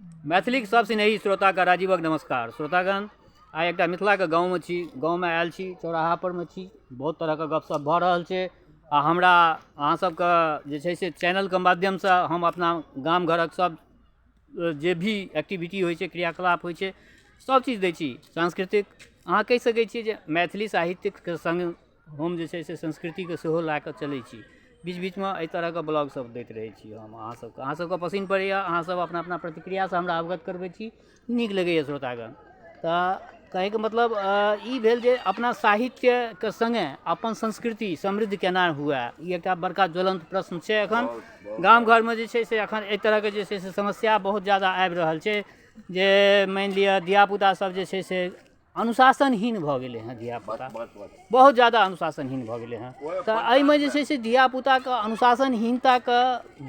मैथिलीक सब स्नेही श्रोताके राजीवक नमस्कार। श्रोतागण, आइ एकटा मिथिलाके गाँवमे छी, गाँवमे आयल छी, चौराहा परमे छी, बहुत तरहके गपशप भऽ रहल छै आ हमरा अहाँ सबके जे छै से चैनलके माध्यमसँ हम अपना गाम घरक सब जे भी एक्टिविटी होइ छै, क्रियाकलाप होइ छै, सब चीज दै छी। सांस्कृतिक अहाँ कहि सकै छियै जे मैथिली साहित्यके सङ्ग हम जे छै से संस्कृतिके सेहो लए कऽ चलै छी। बीच बीचमे एहि तरहके ब्लॉग सब दैत रहै छी हम अहाँ सबके। अहाँ सबके पसिन पड़ैए, अहाँ सब अपना अपना प्रतिक्रियासँ हमरा अवगत करबै छी, नीक लगैए श्रोतागण। तऽ कहैके मतलब ई भेल जे अपना साहित्यके सङ्गे अपन संस्कृति समृद्ध केना हुए, ई एकटा बड़का ज्वलन्त प्रश्न छै। एखन गाम घरमे जे छै से एखन एहि तरहके जे छै से समस्या बहुत ज्यादा आबि रहल छै जे मानि लिअ धियापुता सब जे छै से अनुशासनहीन भऽ गेलै हँ। धियापुता बहुत ज्यादा अनुशासनहीन भऽ गेलै हँ। तऽ एहिमे जे छै से धियापुताके अनुशासनहीनताके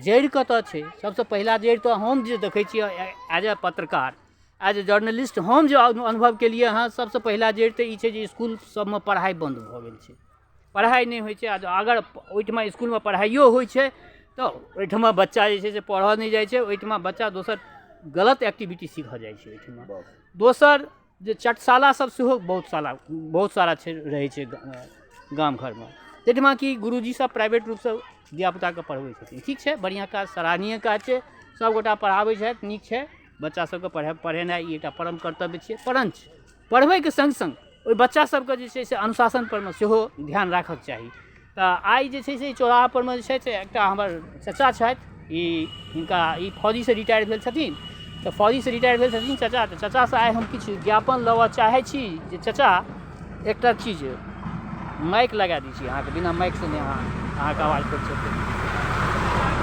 जड़ि कतऽ छै? सबसँ पहिला जड़ि तऽ हम जे देखै छियै एज ए पत्रकार, एज ए जर्नलिस्ट, हम जे अनुभव केलियै हँ, सबसँ पहिला जड़ि तऽ ई छै जे इसकुल सबमे पढ़ाइ बन्द भऽ गेल छै, पढ़ाइ नहि होइ छै। आ अगर ओहिठमा इसकुलमे पढ़ाइयो होइ छै तऽ ओहिठमा बच्चा जे छै से पढ़ऽ नहि जाइ छै, ओहिठमा बच्चा दोसर गलत एक्टिविटी सीखऽ जाइ छै ओहिठमा। दोसर जे चटशाला सब सेहो बहुत सारा छै, रहै छै गाम घरमे, ताहिठमा कि गुरुजी सब प्राइवेट रूपसँ धियापुताके पढ़बै छथिन। ठीक छै, बढ़िआँ काज, सराहनीय काज छै, सबगोटा पढ़ाबै छथि, नीक छै। बच्चा सबके पढ़ेनाइ ई एकटा परम कर्तव्य छियै। परञ्च पढ़बैके सङ्ग सङ्ग ओहि बच्चा सबके जे छै से अनुशासन परमे सेहो ध्यान राखऽके चाही। तऽ आइ जे छै से चौराहा परमे जे छै से एकटा हमर चचा छथि, ई हिनका ई फौजीसँ रिटायर भेल छथिन। तऽ फौजीसँ रिटायर भेल छथिन चचा। तऽ चचासँ आइ हम किछु ज्ञापन लेबऽ चाहै छी जे चचा, एकटा चीज, माइक लगा दै छी अहाँके, बिना माइकसँ नहि अहाँके आवाज पहुँचतै।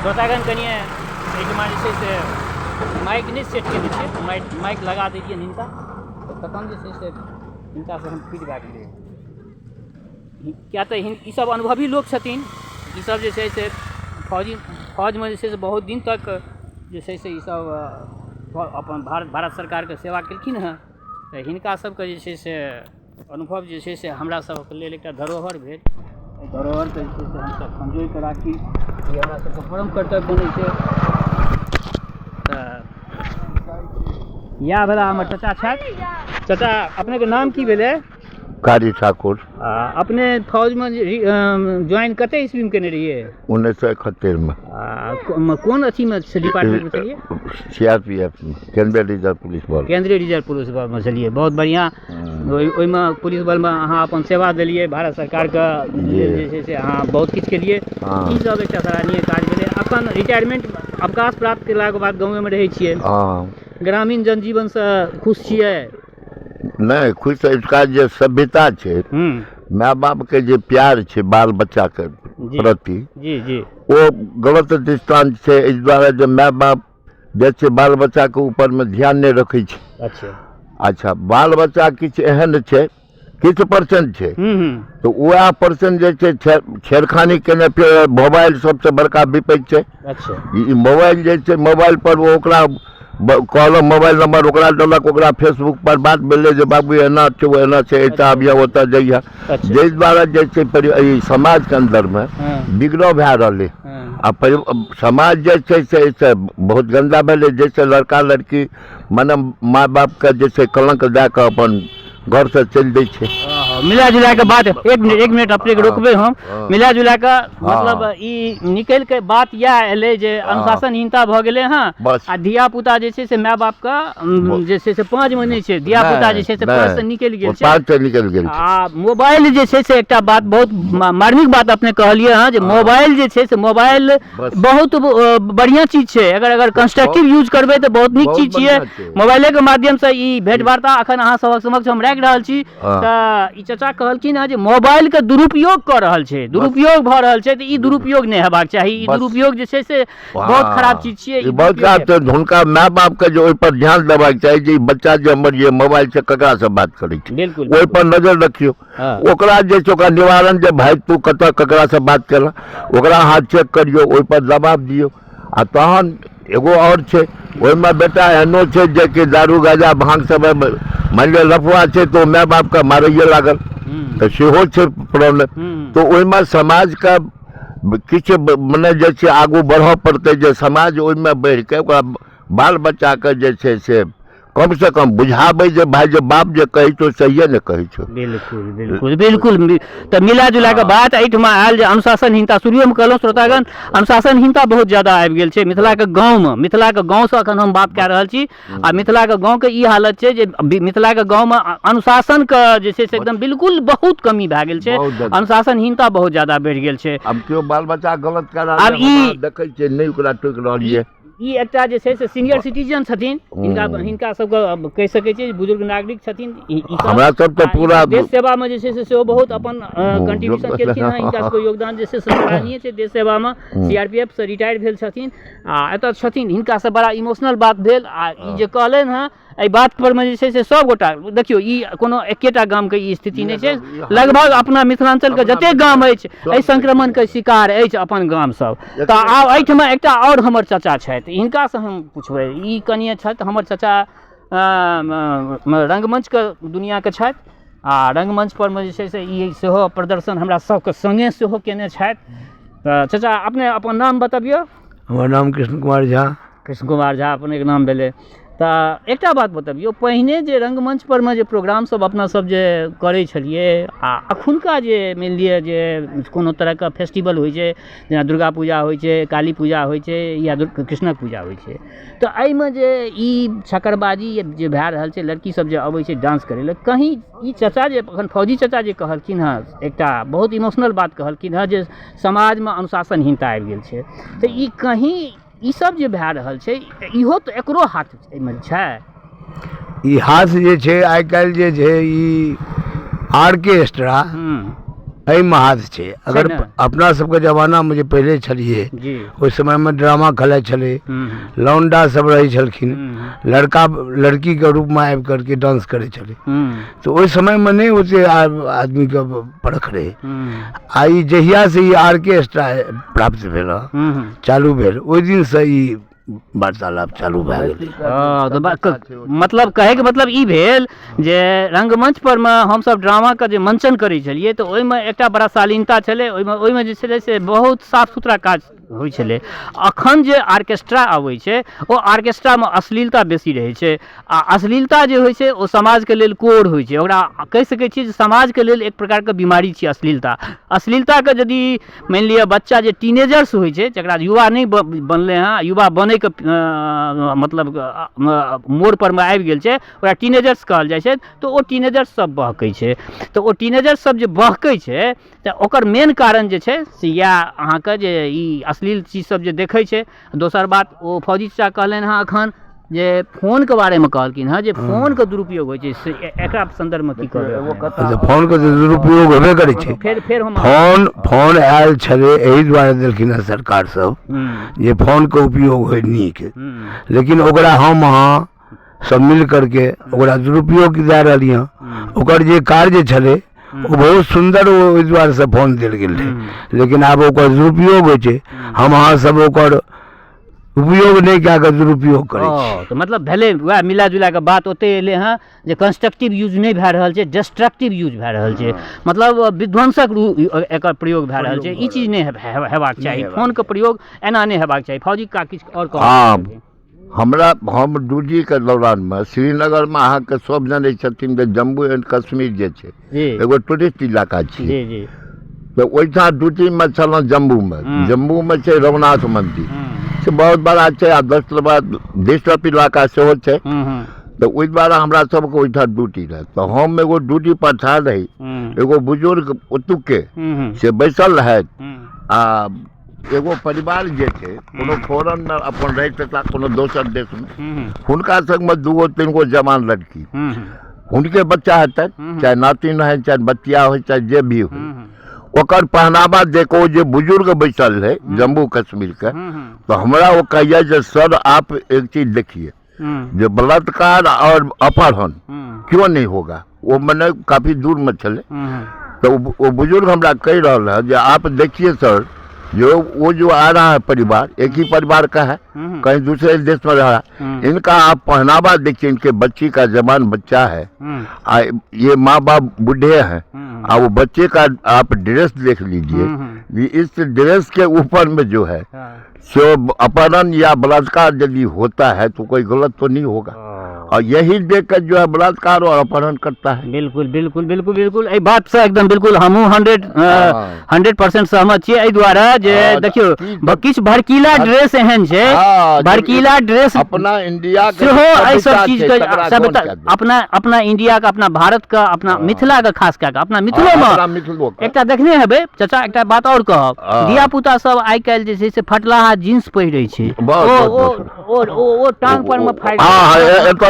श्रोतागण, कनिए एहिठमा जे छै से माइक नहि सेट केने छियै, माइक लगा दैतियनि हिनका तऽ तखन जे छै से हिनकासँ हम फीडबैक लेब, किया तऽ ईसब अनुभवी लोक छथिन। ईसब जे छै से फौजमे जे छै से बहुत दिन तक जे छै से ईसब अपन भारत सरकारके सेवा केलखिन हेँ। तऽ हिनका सबके जे छै से अनुभव जे छै से हमरा सबके लेल एकटा धरोहर भेल। एहि धरोहरके जे छै से हमसब संजोगिकऽ राखी, ई हमरा सबके परम कर्तव्य बनै छै। तऽ इएह भेला हमर चचा छथि। चचा, अपनेके नाम की भेलै? कारी ठाकुर। आ अपने फौजमे ज्वाइन कते ईस्वीमे केने रहियै? 1971मे। आ कोन अथीमे डिपार्टमेंटमे छलियै? सीआरपीएफ मे, केंद्रीय रिजर्व पुलिस बल। केंद्रीय रिजर्व पुलिस बलमे छलियै, बहुत बढ़िआँ। ओहिमे पुलिस बलमे अहाँ अपन सेवा देलियै, भारत सरकारके जे छै से अहाँ बहुत किछु केलियै। ई सब एकटा सराहनीय काज भेलै। अखन रिटायरमेंट, अवकाश प्राप्त केलाके बाद गाँवेमे रहै छियै? ग्रामीण जनजीवनसँ खुश छियै? नहि, खुश एहिठुका जे सभ्यता छै, माय बापके जे प्यार छै बाल बच्चाके प्रति, जी जी ओ गलत दृष्टान्त छै। एहि दुआरे जे माय बाप जे छै बाल बच्चाके ऊपरमे ध्यान नहि रखै छै। अच्छा, बाल बच्चा किछु एहन छै, किछु परसेंट छै, तऽ उएह परसेंट जे छै छेड़खानी केने। फेर मोबाइल सबसँ बड़का विपत्ति छै। ई मोबाइल जे छै, मोबाइल पर ओ ओकरा कहलक, मोबाइल नंबर ओकरा देलक, ओकरा फेसबुक पर बात भेलै जे बाबू एना छै, ओ एना छै, एतऽ आबियह, ओतऽ जइहे, जाहि दुआरे जे छै ई समाजके अन्दरमे बिगड़ाव भए रहलै। आ समाज जे छै से एहिसँ बहुत गन्दा भेलै, जाहिसँ लड़का लड़की मने माय बापके जे छै कलङ्क दए कऽ अपन घरसँ चलि दै छै। मिला जुला के बात, एक मिनट, एक मिनट अपने के रोकबै हम। मिला जुला के मतलब ई निकलि के बात इएह एलै जे अनुशासनहीनता भऽ गेलै हँ आ धिया पुता जे छै से माय बाप के जे छै से पाँचमे नहि छै, धिया पुता जे छै से पाँच से निकलि गेल छै, पाँच से निकलि गेल। आ मोबाइल जे छै से एकटा बात, बहुत मार्मिक बात अपने कहलियै हँ जे मोबाइल जे छै से मोबाइल बहुत बढ़िआँ चीज छै, अगर अगर कंस्ट्रक्टिव यूज करबै तऽ बहुत नीक चीज छियै। मोबाइलेके माध्यमसँ ई भेंट वार्ता अखन अहाँ सबक समक्ष हम राखि रहल छी। तऽ ई चचा कहलखिन हँ जे मोबाइलके दुरुपयोग कऽ रहल छै, दुरुपयोग भऽ रहल छै, तऽ ई दुरुपयोग नहि हेबाक चाही। ई दुरुपयोग जे छै से बहुत खराब चीज छियै। ई बहुत खराब छै। हुनका माय बापके जे ओहिपर ध्यान देबाक चाही जे ई बच्चा जे हमर जे मोबाइल से ककरासँ बात करै छै, ओहिपर नजर रखियौ। ओकरा जे छै ओकरा निवारण जे भाइ तू कतऽ ककरासँ बात केलह, ओकरा अहाँ चेक करियौ, ओहिपर दबाब दियौ। आ तहन एगो आओर छै ओहिमे, बेटा एहनो छै जेकि दारू गाजा भाँग सब मानि लिअ लफुआ छै तऽ ओ माय बापके मारैए लागल, तऽ सेहो छै प्रॉब्लम। तऽ ओहिमे समाजके किछु मने जे छै आगू बढ़ऽ पड़तै जे समाज ओहिमे बढ़िके ओकरा बाल बच्चाके जे छै से कमसँ कम बुझाबै जे भाय जे बाप जे कहै छौ सहिए ने कहै छौ। बिल्कुल बिल्कुल बिल्कुल। तऽ मिला जुला कऽ बात एहिठमा आयल जे अनुशासनहीनता, शुरुएमे कहलहुँ श्रोतागण, अनुशासनहीनता बहुत ज्यादा आबि गेल छै मिथिलाके गाँवमे। मिथिलाके गाँवसँ एखन हम बात कए रहल छी आ मिथिलाके गाँवके ई हालत छै जे मिथिलाके गाँवमे अनुशासनके जे छै से एकदम बिल्कुल बहुत कमी भए गेल छै, अनुशासनहीनता बहुत ज्यादा बढ़ि गेल छै। आब केओ बाल बच्चा गलत कए रहल आब ई देखै छियै नहि ओकरा टोकि रहलियै। ई एकटा जे छै से सीनियर सिटीजन छथिन, हिनका हिनका सबके कहि सकै छियै बुजुर्ग नागरिक छथिन। हमरा सब तऽ पूरा देश सेवामे जे छै से सेहो बहुत अपन कंट्रीब्यूशन केलखिन हँ। हिनका सबके योगदान जे छै से सराहनीय छै देश सेवामे। CRPF से रिटायर भेल छथिन आ एतऽ छथिन। हिनकासँ बड़ा इमोशनल बात भेल आ ई जे कहलनि हँ एहि बात पर मे जे छै से सब गोटा देखियौ, ई कोनो एकेटा गामके ई स्थिति नहि छै, लगभग अपना मिथिलाञ्चलके जतेक गाम अछि एहि संक्रमणके शिकार अछि अपन गाम सब। तऽ आब एहिठमा एकटा आओर हमर चाचा छथि, हिनकासँ हम पुछबै। ई कनिए छथि हमर चाचा, रङ्गमञ्चके दुनिआँके छथि आ रङ्गमञ्च परमे जे छै से ई सेहो प्रदर्शन हमरा सबके सङ्गे सेहो केने छथि। तऽ चाचा अपने अपन नाम बतबियौ। हमर नाम कृष्ण कुमार झा। कृष्ण कुमार झा अपनेके नाम भेलै। तऽ एकटा बात बतबियौ, पहिने जे रङ्गमञ्च परमे जे प्रोग्राम सब अपना सब जे करै छलियै आ अखुनका जे मानि लिअ जे कोनो तरहके फेस्टिवल होइ छै, जेना दुर्गा पूजा होइ छै, काली पूजा होइ छै या कृष्णक पूजा होइ छै, तऽ एहिमे जे ई छकरबाजी जे भए रहल छै, लड़की सब जे अबै छै डांस करै लए, कहीं ई चचा जे एखन फौजी चचा जे कहलखिन हँ, एकटा बहुत इमोशनल बात कहलखिन हँ जे समाजमे अनुशासनहीनता आबि गेल छै, तऽ ई कहीं ई सब जे भए रहल छै इहो तऽ एकरो हाथ एहिमे छै? ई हाथ जे छै आइ काल्हि जे छै ई आर्केस्ट्रा एहिमे हाथ छै। अगर अपना सबके जमानामे जे पहिले छलियै ओहि समयमे ड्रामा खेलाइ छलै, लौंडा सब रहै छलखिन, लड़का लड़कीके रूपमे आबि करके डांस करै छलै, तऽ ओहि समयमे नहि ओते आदमीके परख रहै। आ ई जहियासँ ई आर्केस्ट्रा प्राप्त भेल हँ, चालू भेल, ओहि दिनसँ ई वार्तालाप चालू भए गेलै। तऽ मतलब कहैके मतलब ई भेल जे रङ्गमञ्च परमे हमसब ड्रामाके जे मञ्चन करै छलियै तऽ ओहिमे एकटा बड़ा शालीनता छलै, ओहिमे जे छलै से बहुत साफ सुथरा काज होइ छलै। अखन जे आर्केस्ट्रा अबै छै ओ आर्केस्ट्रामे अश्लीलता बेसी रहै छै आ अश्लीलता जे होइ छै ओ समाजके लेल कोढ़ होइ छै। ओकरा कहि सकै छियै जे समाजके लेल एक प्रकारके बीमारी छियै अश्लीलता। अश्लीलताके यदि मानि लिअ बच्चा जे टीनेजर्स होइ छै, जकरा युवा नहि बनलै हँ, युवा बनैके मतलब मोड़ परमे आबि गेल छै, ओकरा टीनेजर्स कहल जाइ छै, तऽ ओ टीनेजर्स सब बहकै छै। तऽ ओ टीनेजर्स सब जे बहकै छै तऽ ओकर मेन कारण जे छै से इएह अहाँके जे ई अश्लील चीज सब जे देखै छै। दोसर बात ओ फौजी चचा कहलनि हँ एखन जे फोनके बारेमे कहलखिन हँ जे फोनके दुरुपयोग होइ छै, से एकरा सन्दर्भमे की कहबै? अच्छा, फोनके तऽ दुरुपयोग हेबे करै छै। फेर हम फोन आयल छलै एहि दुआरे देलखिन हँ सरकार सब जे फोनके उपयोग होइ नीक, लेकिन ओकरा हम अहाँ सब मिल करके ओकरा दुरुपयोग दए रहलियै हँ। ओकर जे कार्य छलै ओ बहुत सुन्दर, ओहि दुआरेसँ फोन देल गेल रहै, लेकिन आब ओकर दुरुपयोग होइ छै। हम अहाँ सब ओकर उपयोग नहि कए कऽ दुरुपयोग करै छी। तऽ मतलब भेलै वएह मिला जुला कऽ बात ओतहि एलै हँ जे कंस्ट्रक्टिव यूज नहि भए रहल छै, डिस्ट्रक्टिव यूज भए रहल छै, मतलब विध्वंसक रूप एकर प्रयोग भए रहल छै। ई चीज नहि हेबाक चाही, फोनके प्रयोग एना नहि हेबाक चाही। फौजी का किछु आओर कहब? हम ड्यूटीके दौरानमे श्रीनगरमे अहाँके सब जनै छथिन जे जम्मू एंड कश्मीर जे छै एगो टूरिस्ट इलाका छै, तऽ ओहिठाम ड्यूटीमे छलहुँ जम्मूमे। जम्मूमे छै रघुनाथ मन्दिर, से बहुत बड़ा छै आ डिस्टर्ब इलाका सेहो छै, तऽ ओहि दुआरे हमरा सबके ओहिठाम ड्यूटी रहै। तऽ हम एगो ड्यूटी पर ठाढ़ रही, एगो बुजुर्ग ओतुके से बैसल रहथि आ एगो परिवार जे छै कोनो फॉरेनमे अपन रहैत हेता कोनो दोसर देशमे, हुनका संगमे दूगो तीन गो जवान लड़की, हुनके बच्चा हेतनि, चाहे नातिन होइ चाहे बचिया होइ चाहे जे भी होइ, ओकर पहनावा देखो जे बुजुर्ग बैसल रहै जम्मू कश्मीरके, तऽ हमरा ओ कहैया जे सर आप एक चीज देखिए जे बलात्कार और अपहरण क्यों नहीं होगा। वो मने काफी दूर में छलै, तो वो बुजुर्ग हमरा कहि रहल है जे आप देखिए सर जो वो जो आ रहा है परिवार एक ही परिवार का है, कहीं दूसरे देश में रहा है, इनका आप पहनावा देखिए, इनके बच्ची का जवान बच्चा है आ ये माँ बाप बूढ़े हैं, आ वो बच्चे का आप ड्रेस देख लीजिए, इस ड्रेस के ऊपर में जो है सो अपहरण या बलात्कार यदि होता है तो कोई गलत तो नहीं होगा, और यही देख कर जो है बलात्कार और अपहरण करता है। बिल्कुल बिल्कुल बिल्कुल बिल्कुल, एहि बातसँ एकदम बिल्कुल हमहूँ 100% सहमत छियै। एहि दुआरे जे देखियौ किछु भड़कीला ड्रेस एहन छै, भड़कीला ड्रेस अपना इंडिया सेहो एहि सब चीजके सभ्यता, अपना अपना इंडियाके, अपना भारतके, अपना मिथिलाके, खास कए कऽ अपना मिथिलोमे एकटा देखने हेबै चाचा, एकटा बात आओर कहब, धिया पुता सब आइ काल्हि जे छै से फटलाहा जींस पहिरै छै, ओ टांग पर मे फाड़ि,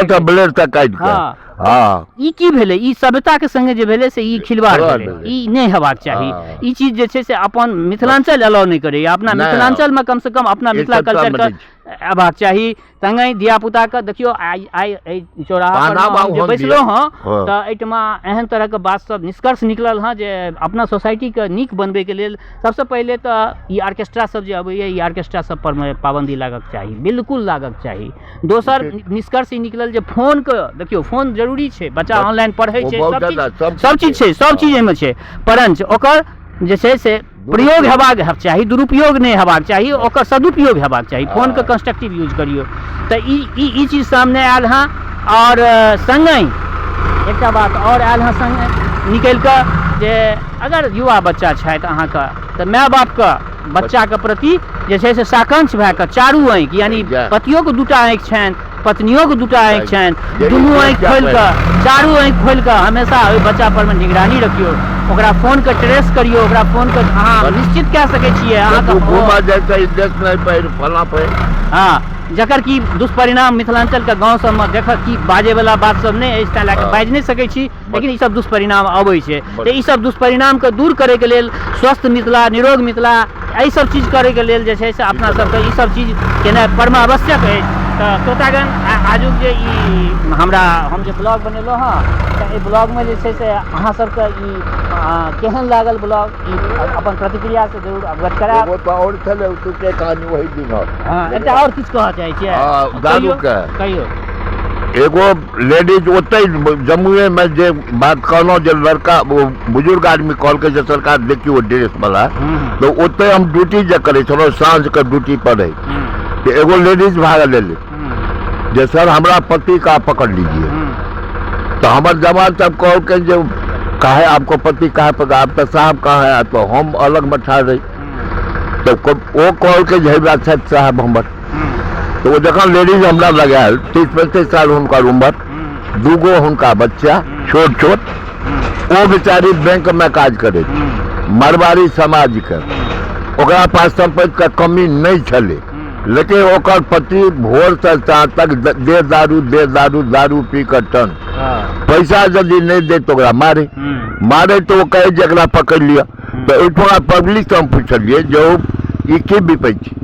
एतऽ ब्लेड तक काटि कऽ। हँ, ई की भेलै? ई सभ्यताके संगे जे भेलै से ई खिलवाड़ भेलै, ई नहि हेबाक चाही। ई चीज जे छै से अपन मिथिलाञ्चल अलाउ नहि करैया, अपना मिथिलाञ्चलमे कमसँ कम अपना मिथिला कल्चरके अयबाक चाही। संगहि धियापुताके देखियौ, आइ आइ एहि चौराहा पर जे बैसलहुँ हँ तऽ एहिठमा एहन तरहके बात सब निष्कर्ष निकलल हँ जे अपना सोसाइटीके नीक बनबैके लेल सबसँ पहिले तऽ ई ऑर्केस्ट्रा सब जे अबैया, ई ऑर्केस्ट्रा सब परमे पाबन्दी लागक चाही, बिल्कुल लागक चाही। दोसर निष्कर्ष ई निकलल जे फोनके देखियौ, फोन जरूरी छै, बच्चा ऑनलाइन पढ़ै छै, सब चीज छै, सब चीज एहिमे छै, परञ्च ओकर जे छै से प्रयोग हेबाक चाही, दुरुपयोग नहि हेबाक चाही, ओकर सदुपयोग हेबाक चाही। फोनके कंस्ट्रक्टिव यूज करियौ। तऽ ई ई चीज सामने आयल हँ। आओर सङ्गहि एकटा बात आओर आयल हँ सङ्गे निकलि कऽ जे अगर युवा बच्चा छथि अहाँके तऽ माय बापके बच्चाके प्रति जे छै से साकांक्ष भए कऽ चारू आँखि, यानी पतियोके दूटा आँखि छनि, पत्नियोके दूटा आँखि छनि, दुनू आँखि खोलि कऽ, चारू आँखि खोलि कऽ हमेशा ओहि बच्चा परमे निगरानी रखियौ, ओकरा फोनके ट्रेस करियौ, ओकरा फोनके अहाँ निश्चित कए सकै छियै अहाँके। हँ, जकर कि दुष्परिणाम मिथिलाञ्चलके गाँव सबमे देखऽ की बाजैवला बात सब नहि अछि, ताहि लए कऽ बाजि नहि सकै छी, लेकिन ई सब दुष्परिणाम अबै छै। तऽ ई सब दुष्परिणामके दूर करैके लेल स्वस्थ मिथिला, निरोग मिथिला, एहि सब चीज करैके लेल जे छै से अपना सबके ई सब चीज केनाइ परमावश्यक अछि। तऽ श्रोतागण, आजुक जे ई हम जे ब्लॉग बनेलहुँ हँ तऽ एहि ब्लॉगमे जे छै से अहाँ सबके ई केहन लागल ब्लॉग, ई अपन प्रतिक्रियासँ जरूर अवगत करायब। आओर छलै कहानी ओहि दिन। हँ, एकटा आओर किछु कहऽ चाहै छियै? दारूके कहियौ। एगो लेडीज ओतहि जम्मुएमे जे बात कहलहुँ जे लड़का वो बुजुर्ग आदमी कहलकै जे सरकार देखियौ ड्रेसवला, तऽ ओतहि हम ड्यूटी जे करै छलहुँ, साँझके ड्यूटी पर रहै, तऽ एगो लेडीज भागल एलै जे सर हमरा पति का पकड़ लीजिए। तऽ हमर जवान सब कहलकै जे काहे आपको पति काहे पकड़, आप तऽ साहब कहाँ है? तऽ हम अलगमे ठाढ़ रही, तऽ ओ कहलकै जे हेबा छथि साहब हमर। तऽ ओ जखन लेडीज हमरा लग आयल, 30-35 साल हुनकर उम्र, दूगो हुनका बच्चा छोट छोट, ओ बेचारी बैंकमे काज करै मारवाड़ी समाजके, ओकरा पास सम्पत्तिके कमी नहि छलै, लेकिन ओकर पति भोरसँ साँझ तक दे दारू दे दारू दारू पी कऽ टन, पैसा यदि नहि दे तऽ ओकरा मारे मारे, तऽ ओ कहै जे एकरा पकड़ि लिअ। तऽ ओहिठुमा पब्लिकसँ हम पुछलियै जे ओ ई की बिपै छै?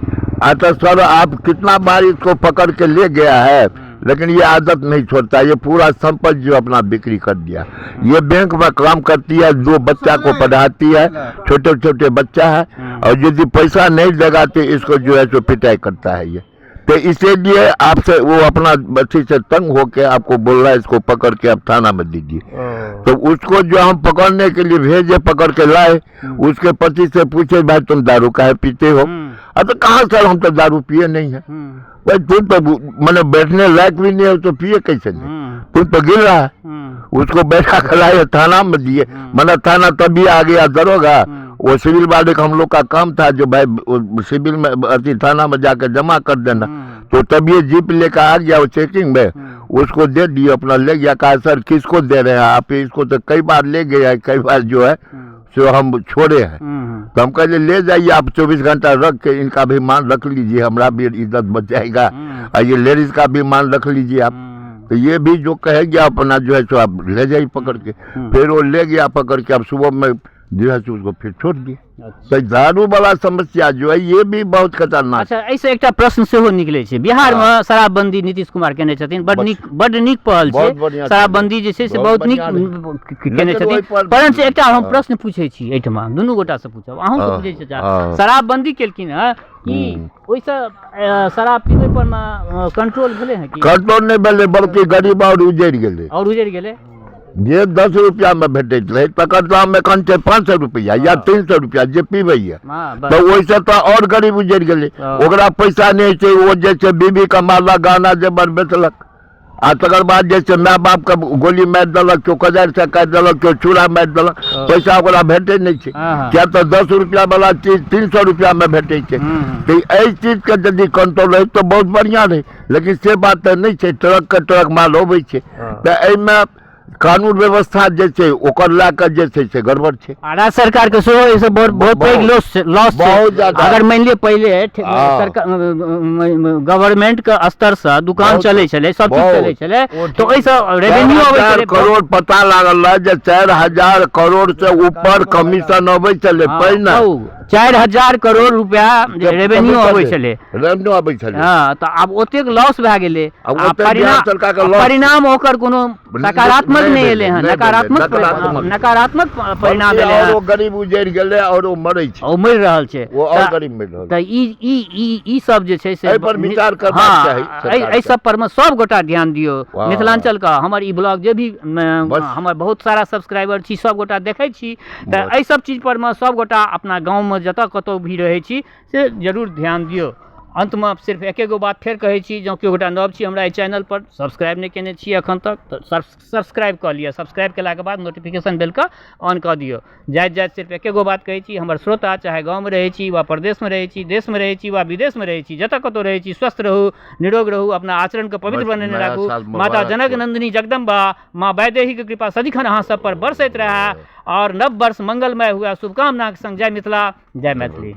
आ तो सर आप कितना बार इसको पकड़ के ले गया है, लेकिन ये आदत नहीं छोड़ता, ये पूरा संपत्ति जो अपना बिक्री कर दिया। ये बैंक में काम करती है, दो बच्चा को पढ़ाती है, छोटे छोटे बच्चा है, और यदि पैसा नहीं देगा तो इसको जो है सो पिटाई करता है ये। तो इसीलिए आपसे वो अपना बच्ची से तंग होके आपको बोल रहा है इसको पकड़ के आप थाना में दीजिए। तो उसको जो हम पकड़ने के लिए भेजे, पकड़ के लाए, उसके पति से पूछे भाई तुम दारू काहे पीते हो? अरे कहाँ सर, हम तो दारू पिए नहीं है। भाई तुम तो मैंने बैठने लायक भी नहीं हो तो पिए कैसे नहीं, तुम तो गिर रहा है। उसको बैठा कर लाए थाना में दिए, मैंने थाना तभी आ गया दरोगा, वो सिविल वाले का हम लोग का काम था जो भाई सिविल में अथी थाना में जाकर जमा कर देना, तो तब ये जीप लेकर आ गया वो चेकिंग में, उसको दे दिए, अपना ले गया। कहा सर किसको दे रहे हैं आप इसको? तो कई बार ले गया है, कई बार जो है सो हम छोड़े हैं। तो हम कहले ले जाइए आप 24 घंटा रख के इनका भी मान रख लीजिए, हमारा भी इज्जत बच जाएगा, और ये लेडीज का भी मान रख लीजिए आप। तो ये भी जो कहेगा अपना जो है सो आप ले जाइए पकड़ के। फिर वो ले गया पकड़ के, अब सुबह में जो है सो उसको फिर छोड़ दिए। तो दारू वाला समस्या जो है ये भी बहुत खतरनाक। अच्छा, एहिसँ एकटा प्रश्न सेहो निकलै छै, बिहारमे शराबबंदी नीतीश कुमार केने छथिन, बड नीक पहल छै, शराबबंदी जे छै से बहुत नीक केने छथिन, परंतु एकटा हम प्रश्न पूछै छी एहिठमा, दुनू गोटासँ पूछब, अहूँसँ पूछै छी, शराबबंदी केलखिन हँ कि ओहिसँ शराब पीबै पर मे कंट्रोल भेलै हँ? कंट्रोल नहि भेलै, बल्कि गरीब आओर उजड़ि गेलै, आओर उजड़ि गेलै। जे 10 रुपैआमे भेटैत रहै तकर दाम एखन छै 500 रुपैआ या 300 रुपैआ जे पीबैए। तऽ ओहिसँ तऽ आओर गरीब उजड़ि गेलै। ओकरा पैसा नहि छै, ओ जे छै बीबीके मारलक, गहना जेवर बेचलक, आ तकर बाद जे छै माय बापके गोली मारि देलक, केओ कोदारिसँ काटि देलक, केओ चूड़ा मारि देलक, पैसा ओकरा भेटै नहि छै। किया तऽ 10 रुपैआवला चीज 300 रुपैआमे भेटै छै। तऽ एहि चीजके यदि कंट्रोल रहै तऽ बहुत बढ़िआँ रहै, लेकिन से बात तऽ नहि छै। ट्रकके ट्रक माल अबै छै, तऽ एहिमे कानून व्यवस्था जे छै ओकर लए कऽ जे छै से गड़बड़ छै। आ राज्य सरकार के सेहो एहिसँ बहुत बहुत पैघ लॉस लॉस छै। बहुत ज्यादा। अगर मानि लिअ पहिले सरकार गवर्नमेंट के स्तर से दुकान चलै छलै, सब चीज चलै छलै, तऽ ओहिसँ रेवेन्यू अबै छलै। करोड़ पता लागल रहै जे 4000 करोड़ से ऊपर कमीशन अबै छलै पहिने। 4000 करोड़ रुपया रेवेन्यू अबै छलै, रेवेन्यू अबै छलै। हँ, तऽ आब ओतेक लॉस भए गेलै। परिणाम ओकर कोनो सकारात्मक नहि एलै हँ, नकारात्मक नकारात्मक परिणाम एलै हँ। ओ गरीब उजड़ि गेलै आओर ओ मरै छै, ओ मरि रहल छै, ओ आओर गरीब मरि रहल। तऽ ई ई ई ई सब जे छै से एहि पर विचार करबाक चाही। एहि सब पर मे सब गोटा ध्यान दियौ। मिथिलाञ्चलके हमर ई ब्लॉग जे भी हमर बहुत सारा सब्सक्राइबर छी, सब गोटा देखै छी, तऽ एहि सब चीज पर मे सब गोटा अपना गाँवमे जतऽ कतौ भी रहै छी से जरूर ध्यान दियौ। अन्तमे सिर्फ एके गो बात फेर कहै छी, जँ केओ गोटा नव छी हमरा एहि चैनलपर, सब्सक्राइब नहि कयने छी एखन तक, तऽ सब्सक्राइब कऽ लिअ। सब्सक्राइब कयलाके बाद नोटिफिकेशन बेलके ऑन कऽ दियौ। जाइत जाइत सिर्फ एके गो बात कहै छी, हमर श्रोता चाहे गाँवमे रहै छी वा परदेशमे रहै छी, देशमे रहै छी वा विदेशमे रहै छी, जतऽ कतहु रहै छी, स्वस्थ रहू, निरोग रहू, अपना आचरणके पवित्र बनेने राखू। माता जनक नन्दिनी जगदम्बा माँ वैदेहीके कृपा सदिखन अहाँ सब पर बरसैत रहए और नव वर्ष मंगलमय हुए, शुभकामनाके संग जय मिथिला, जय मैथिली।